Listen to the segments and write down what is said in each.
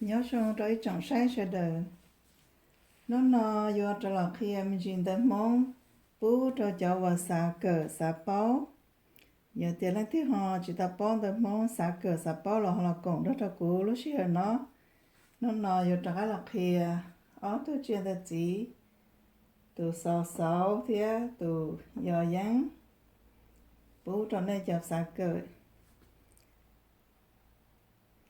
Nyob zoo rau ib tsoom saib sawv daws. Hnub no yuav rov los qhia me ntsis ntawv Hmoob pub rau cov uas xav kawm xav paub. Yog tias leej twg ho tsis tau paub ntawv Hmoob, xav kawm xav paub los ho los koom nrog rau kuv lub sij hawm no. Hnub no yuav rov qab los qhia ob tug tsiaj ntawv txiv, tus xos xauv thiab tus yos yeeb, pub rau nej cov xav kawm.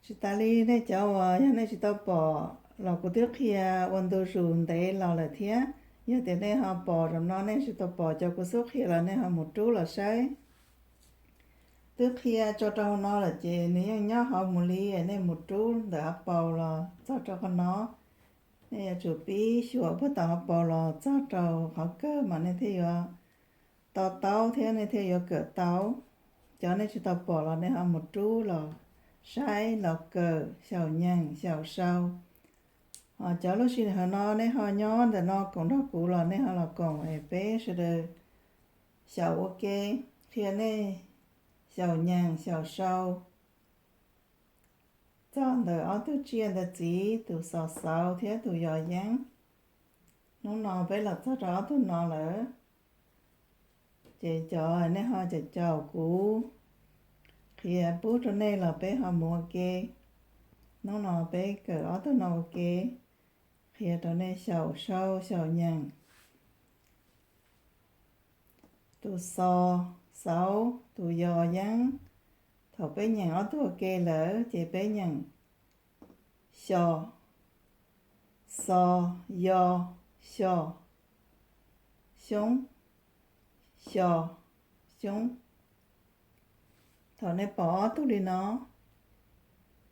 Tsis tas li nej cov uas yog nej tsis tau pom los kuv twb qhia ua ntu zus ntev los lawm thiab. Yog tias nej ho pom zaum no nej tsis tau pom cov kuv xub qhia los nej ho mus rub los saib. Twb qhia tso rau hauv no lawm ces nws yeej nyob hauv mus li, nej mus rub ntawm hauv paus los txog rau qhov no. Nej yuav tsum pib xyuas puag tom hauv paus los txog rau qhov kawg mas nej thiaj yuav to taub thiab nej thiaj yuav kawm tau. Cov nej tsis tau pom los nej ho mus rub los saib los kawm xyaum nyeem xyaum sau. Ho cov lub sij hawm no nej ho nyob ntawm no koom nrog kuv los nej ho los koom es peb sawv daws xyaum ua ke, qhia nej xyaum nyeem xyaum sau txog ntawm ob tug tsiaj ntawv txiv, tus xos xauv thiab tus yos yeeb. Hnub no peb los txog rau ob tug no lawm, ces cov nej ho caum caum kuv qhia pub rau nej los peb ho mus ua ke. Hnub no peb kawm ob tug no ua ke, qhia rau nej xyaum sau xyaum nyeem. Tus xos xauv, tus yos yeeb, thaum peb nyeem ob tug ua ke lawm ces peb nyeem xyo, xo, yo, xyo, xyoob, xyo, xyoob. Thaum nej pom ob tug li no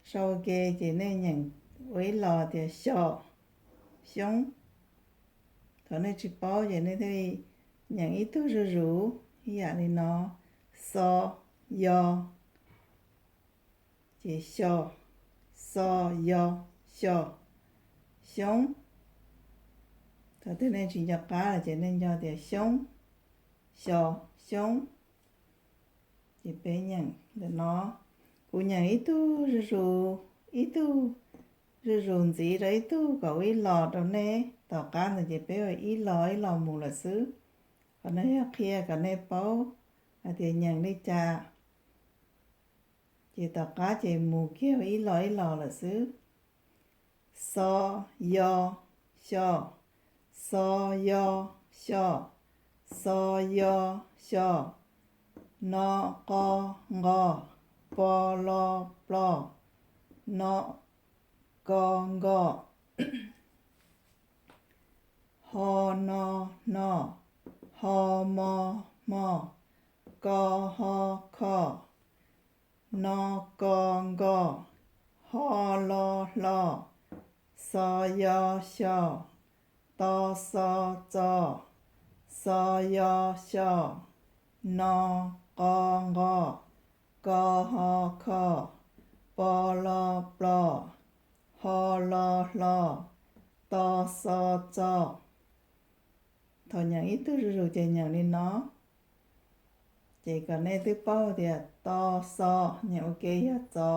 sau ua ke ces nej nyeem ua ib los tias xyo, xyoob. Thaum nej tsis paub ces nej thiaj li nyeem ib tug zuj zus ib yam li no, xo, yo, ces xyo, xo, yo, xyo, xyoob. Thaum twg nej tsis nco qab lawm ces nej nco tias xyoob, xyo, xyoob. Ces peb nyeem ntawm no, kuv nyeem ib tug zuj zus, ib tug zuj zus ntxiv rau ib tug kom ua ib los rau nej. Tom qab ntawd ces peb ua ib los ib los mus lawm xwb. Qhov no yog qhia kom nej paub hais tias nyeem li cas, ces tom qab ces mus kiag ua ib los ib los lawm xwb. Xo, yo, xyo, xo, yo, xyo, xo, yo, xyo, no, qo, nqo, po, lo, plo, no, ko, nko, ho, no, hno, ho, mo, hmo, ko, ho, kho, no, ko, nko, ho, lo, hlo, xo, yo, xyo, to, xo, txo, xo, yo, xyo, no, qo, nqo, ko, ho, kho, po, lo, plo, ho, lo, hlo, to, xo, txo. Thaum nyeem ib tug zuj zus ces nyeem li no. Ces kom nej twb paub tias to, xo, nyeem ua ke yog txo.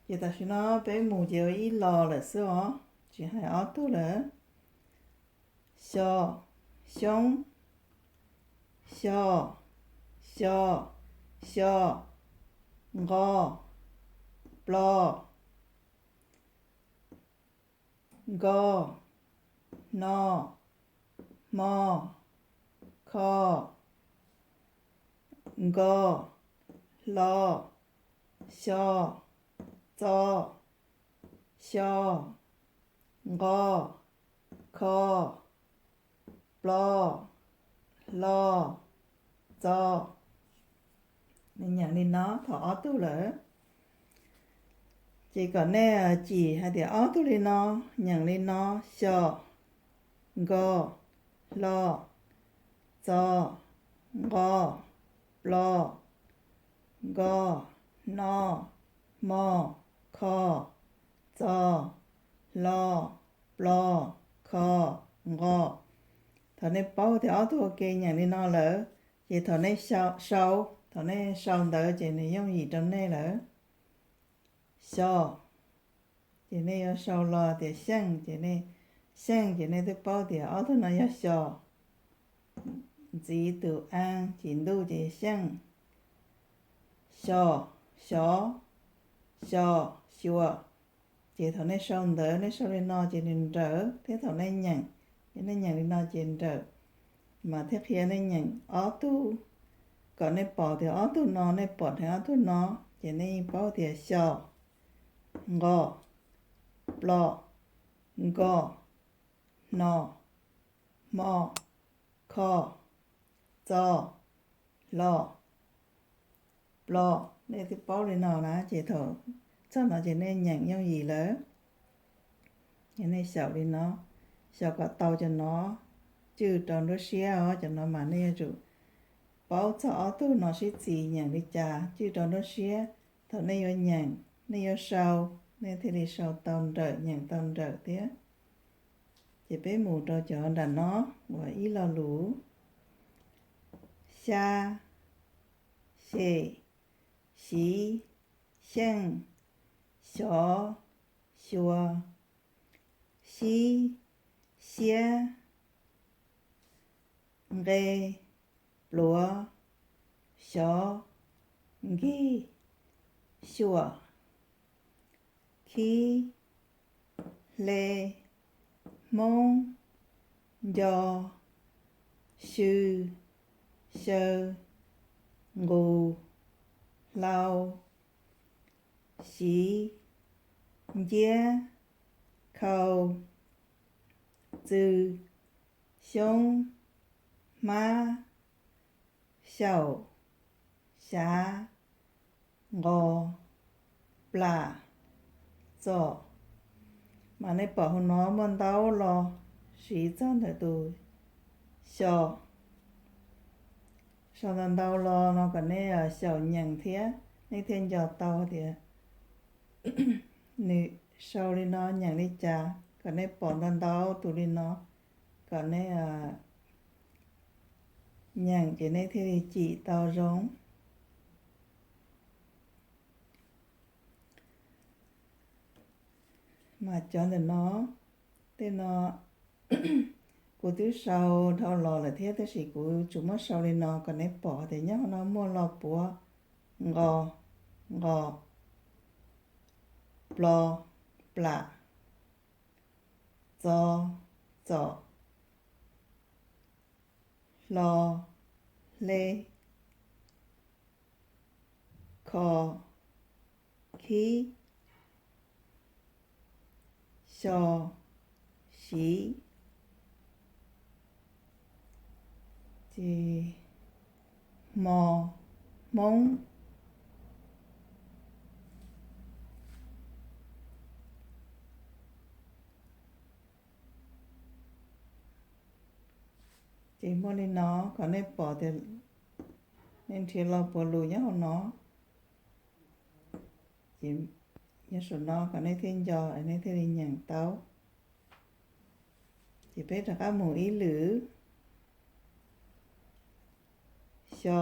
Ces tam sim no peb mus ces ua ib los lawm xwb os, tsis hais ob tug lawm. Xyo, xyoob, xyo, xyo, xyo, nqo, plo, nko, hno, hmo, kho, nko, hlo, xyo, txo, xyo, nqo, kho, plo, hlo, txo. Nyeem li no thaum ob tug lawm. Ces kom nej cim hais tias ob tug li no, nyeem li no: xyo, nko, hlo, txo, nqo, plo, nko, hno, hmo, kho, txo, hlo, plo, kho, nqo. Thaum nej paub tias ob tug ua ke nyeem li no lawm, ces thaum nej sau, thaum nej sau ntawv ces nws yooj yim rau nej lawm. Xyo, Ces nej yuav sau los tias xyeej, ces nej, xyeej ces nej twb paub tias ob tug no yog xyo. Ntxiv tus a, cim ntuj ces yog xyeej. Xyo, xyo, xyo, xyuas. Ces thaum nej sau ntawv, nej sau li no ces nws nrawm, thiab thaum nej nyeem, ces nej nyeem li no ces nrawm. Mas thiaj qhia nej nyeem ob tug, kom nej pom tias ob tug no, nej pom dheev ob tug no, ces nej yeej paub tias xyo, nqo, plo, nko, hno, hmo, kho, txo, hlo, plo. Nej twb paub li no na, ces thaum txog no ces nej nyeem yooj yim lawm. Ces nej xyaum li no, xyaum kom tau cov no cwj rau nruab siab os. Cov no mas nej yuav tsum paub txog ob tug no sib txis nyeem li cas cwj rau nruab siab. Thaum nej yuav nyeem, nej yuav sau, nej thiaj li sau tau nrawm, nyeem tau nrawm thiab. Ces peb mus rau cov nram no uas ib lo lus: xya, xem, xyiv, xyeej, xyov, xyuas, xyib, xiab, nqe, pluav, xyov, nkig, xyuam, khib, hle, hmoob, nco, xyw, xyaw, nqus, hlau, xyiv, nciab, khau, txw, xyoob, hmab, xyaum, xyav, nqos, plam, txom. Mas nej pom hauv no muaj ntau lo siv txog ntawm tus xyo. Sau ntau ntau lo no kom nej xyaum nyeem thiab, nej thiaj nco tau tias nws sau li no nyeem li cas, kom nej pom ntau ntau tus li no, kom nej nyeem ces nej thiaj li cim tau zoo. Mas cov ntawm no, tej no kuv twb sau dhau los lawm thiab, tab sis kuv tsuas muab sau li no kom nej pom tias nyob hauv no muaj lo puav: nqos, nqos, plo, plam, txo, txom, hlo, hle, kho, khib, xyo, xyiv, ces hmo, hmoob. Ces muaj li no kom nej pom tias nej nrhiav lo puav lus nyob hauv no. Ces nyob saum no kom nej thiaj nco, nej thiaj li nyeem tau. Ces peb rov qab mus ib lwm. Xyo,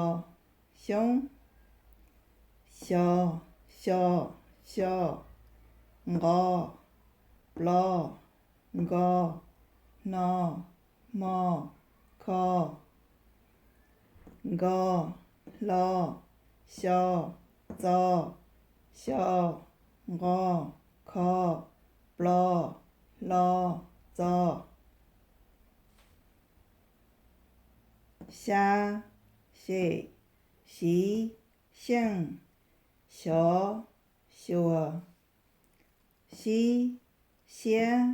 xyoob. Xyo, xyo, xyo. Nqo, plo, nko, hno, hmo, kho. Nko, hlo, xyo, txo, xyo, nqo, kho, plo, hlo, txo. Xya, xem, xyiv, xyeej, xyov, xyuas, xyib, xiab,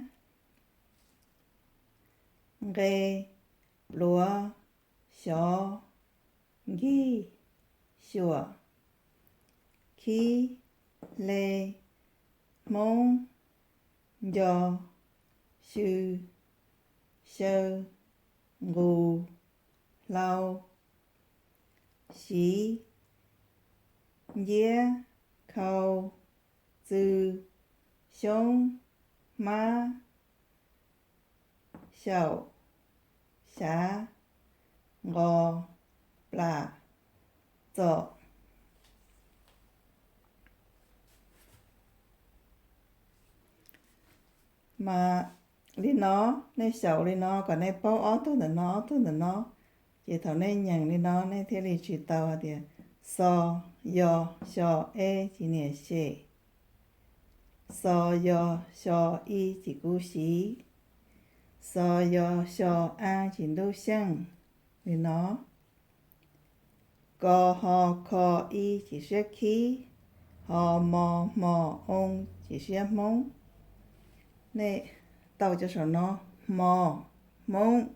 nqe, pluav, xyov, nkig, xyuam, khib, hle, hmoob, nco, xyw, xyaw, nqus, hlau, xyiv, nciab, khau, txw, xyoob, hmab, xyaum, xyav, nqos, plam, txom. Mas li no, nej xyaum li no kom nej paub ob tug ntawm no ob tug ntawm no, ces thaum nej nyeem li no nej thiaj li tsis tau hais tias xo, yo, xyo, e, ces niam xyem, xo, yo, xyo, i, ces kuv xyiv, xo, yo, xyo, a, ces ntub xyeej li no. Ko, ho, kho, i, ces siab khib, ho, mo, hmo, oo, ces siab hmoob. Nej tau cov saum no, hmo, hmoob.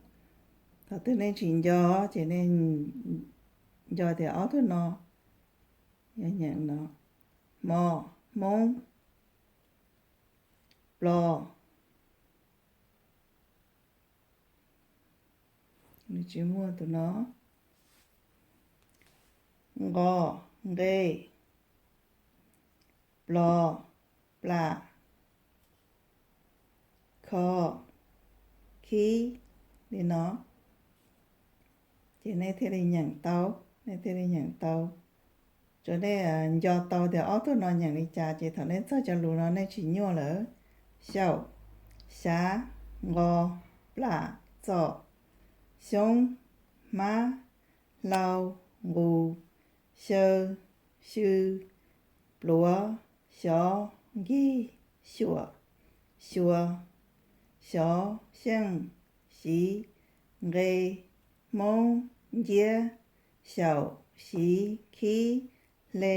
Thaum twg nej tsis nco ces nej nco tias ob tug no nyeem no, hmo, hmoob, plo, nws tsis muaj tus no, nqo, nqe, plo, plam, kho, khib li no, ces nej thiaj li nyeem tau, nej thiaj li nyeem tau. Tsuas nej nco tau tias ob tug no nyeem li cas ces thaum nej txog cov lus no nej tsis nyuaj lawm. Xyaum, xyav, nqo, plam, txom, xyoob, hmab, hlau, nqus, xyaw, xyw, pluav, xyov, nkig, xyuam, xyuas, xyov, xyeej, xyiv, nqe, hmoob, nciab, xyaum, xyiv, khib, hle,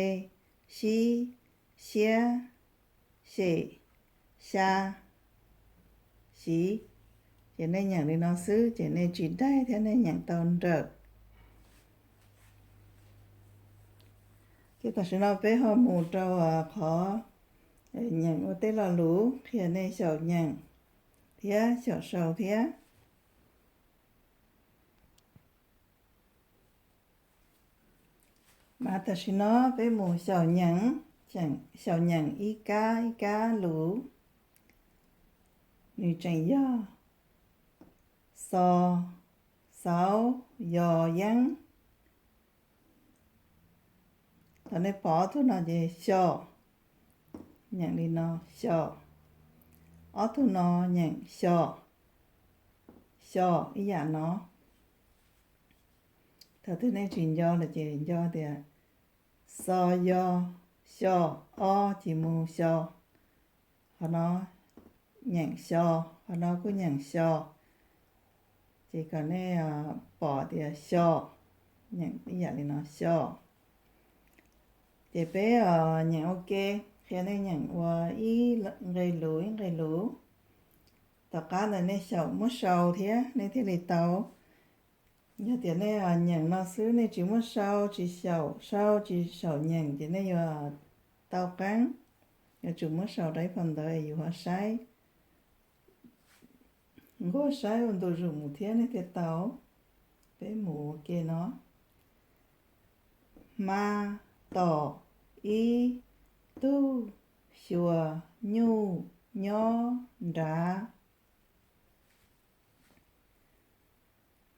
sib, siab, xyem, xya, xyiv. Ces nej nyeem li no xwb ces nej tsis daig thiab nej nyeem tau nrawm. Ces tam sim no peb ho mus rau qhov nyeem ua tej lo lus qhia nej xyaum nyeem thiab xyaum sau thiab. Mas tam sim no peb mus xyaum nyeem, xyaum nyeem ib kab ib kab lus. Nws tseem yog xo, xaub, yo, yeeb. Thaum nej pom ob tug no ces xyo, nyeem li no xyo. Ob tug no nyeem xyo, xyo ib yam no. Thaum twg nej tsis nco lawm ces nco tias xo yo, xyo, o ces mus xyo. Qhov no nyeem xyo, qhov no kuj nyeem xyo. Ces kom nej pom tias xyo, nyeem ib yam li no xyo. Ces peb nyeem ua ke, qhia nej nyeem ua ib nqe lus ib nqe lus. Tom qab ntawd nej xyaum muab sau thiab nej thiaj li tau. Yog tias nej nyeem no xwb nej tsis muab sau, tsis xyaum sau, tsis xyaum nyeem ces nej yuav tau qeeb. Yuav tsum muab sau rau ib phau ntawv yus ho saib, nquag saib ua ntu zus mus thiab nej thiaj tau. Peb mus ua ke no. Hma tom ib tug xyuas nyuj nyob nrad.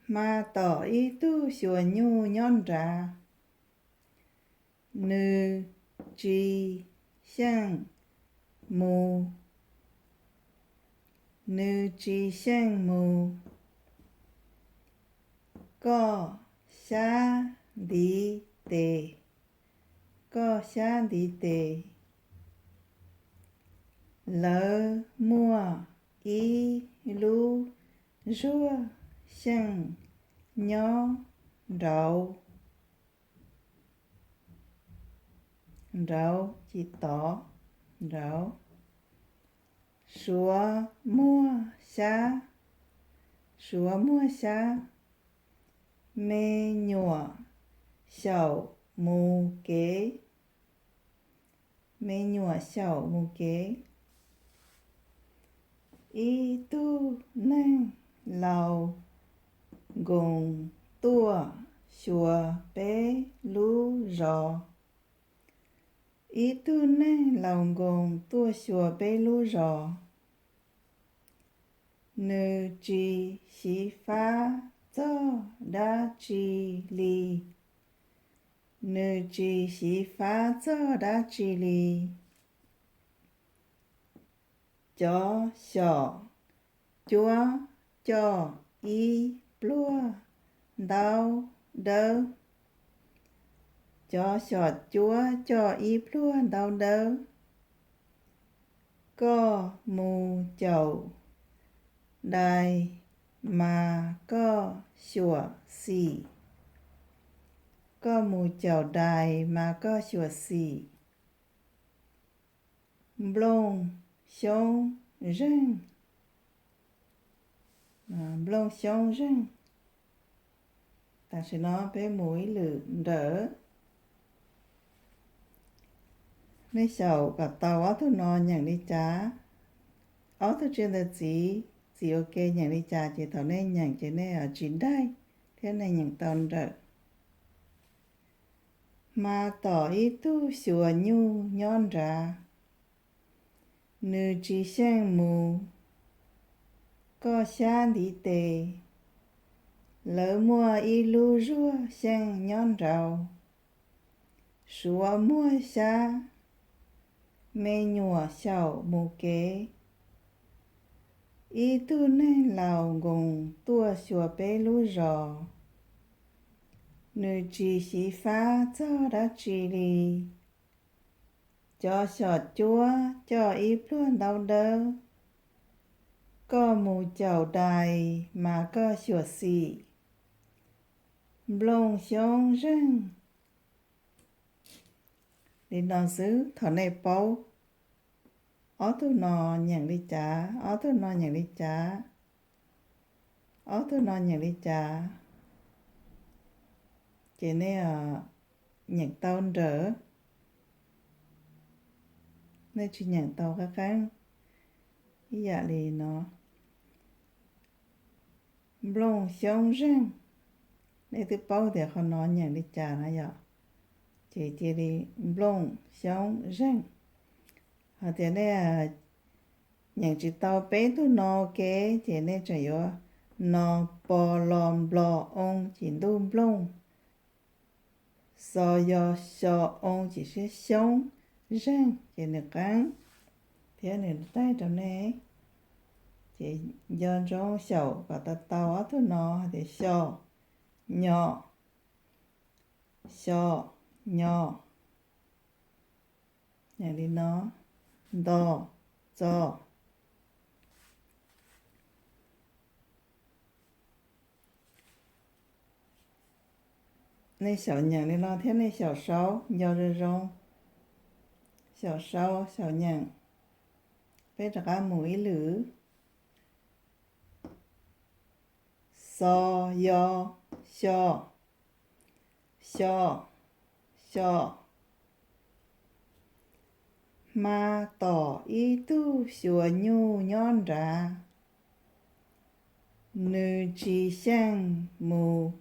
Hma tom ib tug xyuas nyuj nyob nrad. Nws tsis xyeej mus. Nws tsis xyeej mus. Koj xyab ntiv tes. Koj xyab ntiv tes. Lawv muaj ib lub zuag xyeej nyob nraud. Nraud ces tod, nraud. Suav muag xyab. Suav muag xyab. Me nyuam xyaum mus kev. Me nyuam xyaum mus kev. Ib tug neeg laus nkoos tuaj xyuas peb lub zos. Ib tug neeg laus nkoos tuaj xyuas peb lub zos. Nws tsis xyiv fab txog dab tsi li. Nws tsis xyiv fab txog dab tsi li. Cov xyom cuab coj ib pluag ntaub dawb. Cov xyom cuab coj ib pluag ntaub dawb. Koj mus caum dais mas koj xyuam xim. Koj mus caum dais mas koj xyuam xim. Nplooj xyoob zeeg. Nplooj xyoob zeeg. Tam sim no peb mus ib lwm nrawm. Nej xyaum kom tau ob tug no nyeem li cas, ob tug tsiaj ntawv txiv, txiv ua ke nyeem li cas ces thaum nej nyeem ces nej tsis daig thiab nej nyeem tau nrawm. Hma tom ib tug xyuas nyuj nyob nrad, nws tsis xyeej mus. Koj xyab ntiv tes, lawv muaj ib lub zuag xyeej nyob nraud. Suav muag xyab, me nyuam xyaum mus kev. Ib tug neeg laus nkoos tuaj xyuas peb lub zos, nws tsis xyiv fab txog dab tsi li. Cov xyom cuab coj ib pluag ntaub dawb. Koj mus caum dais mas koj xyuam xim. Nplooj xyoob zeeg. Li no xwb, thaum nej paub ob tug no nyeem li cas, ob tug no nyeem li cas, ob tug no nyeem li cas, ces nej nyeem tau nrawm, nej tsis nyeem tau qab qeeb ib yam li no. Nplooj xyoob zeeg, nej twb paub tias qhov no nyeem li cas na yom, ces cia li nplooj xyoob zeeg. Hos tias nej nyeem tsis tau peb tug no ua ke, ces nej tseem yuav no po lo nplo oo ces ntuj nplooj, xo yo xyo oo ces siab xyoob zeeg ces nws qeeb thiab nws daig rau nej. Ces nco ntsoov xyaum kom tau tau ob tug no hais tias xyo, nyo, xyo, nyo. Nyeem li no, nto, txo. Nej xyaum nyeem li no thiab nej xyaum sau nco zoo zoo, xyaum sau xyaum nyeem. Peb rov qab mus ib lwm. Xo, yo, xyo, xyo, xyo. Hma tom ib tug xyuas nyuj nyob nrad, nws tsis xyeej mus.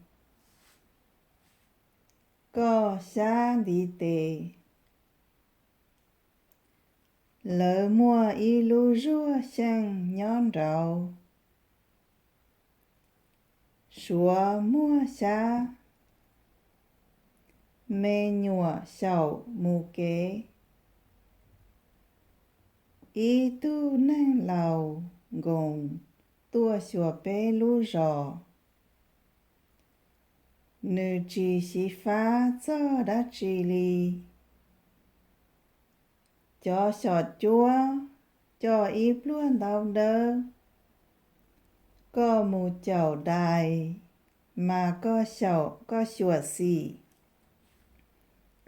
Koj xyab ntiv tes, lawv muaj ib lub zuag xyeej nyob nraud. Suav muag xyab, me nyuam xyaum mus kev. Ib tug neeg laus nkoos tuaj xyuas peb lub zos, nws tsis xyiv fab txog dab tsi li. Cov xyom cuab coj ib pluag ntaub dawb. Koj mus caum dais mas koj xyaum, koj xyuam xim.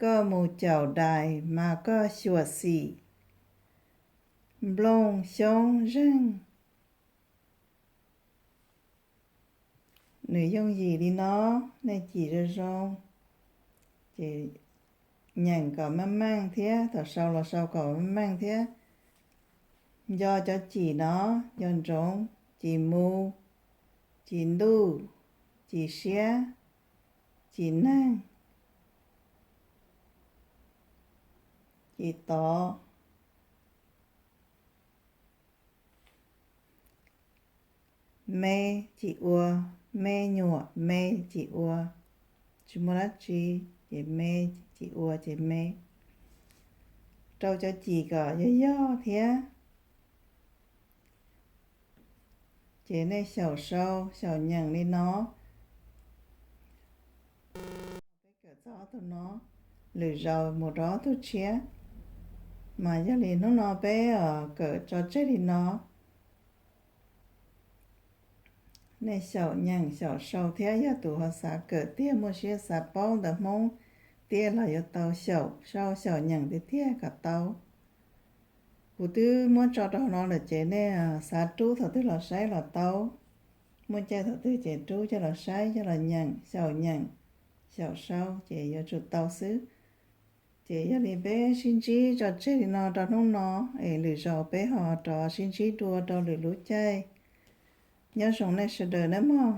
Koj mus caum dais mas koj xyuam xim. Nplooj xyoob zeeg. Nws yooj yim li no, nej cim zoo zoo, ces nyeem kom meej meej thiab, thaum sau los sau kom meej meej thiab. Nco cov cim no, nco ntsoov, cim mus, cim ntuj, cim siab, cim neeg, cim tod. Me, cim ua, me nyuam, me, cim ua, tsis muaj dab tsi, ces me, cim ua ces me. Rau cov cim kom yog yog thiab. Ces nej xyaum sau xyaum nyeem li no. Peb kawm txog ob tug no, lwm zaus mus rau ob tug tshiab. Mas yog li hnub no peb kawm tso tseg li no. Nej xyaum nyeem xyaum sau thiab, yog tus ho xav kawm tiag muaj siab xav paub ntawv Hmoob tiag los yuav tau xyaum sau xyaum nyeem tiag tiag kom tau. Kuv twb muab tso rau no lawm ces nej xav rub thaum twg los saib los tau. Muaj caij thaum twg ces rub coj los saib coj los nyeem, xyaum nyeem, xyaum sau ces yuav tsum tau xwb. Ces yog li peb sib ntsib tso tseg li no rau hnub no, es lwm zaus peb ho rov sib ntsib dua rau lwm lub caij. Nyob zoo nej sawv daws nawb mog.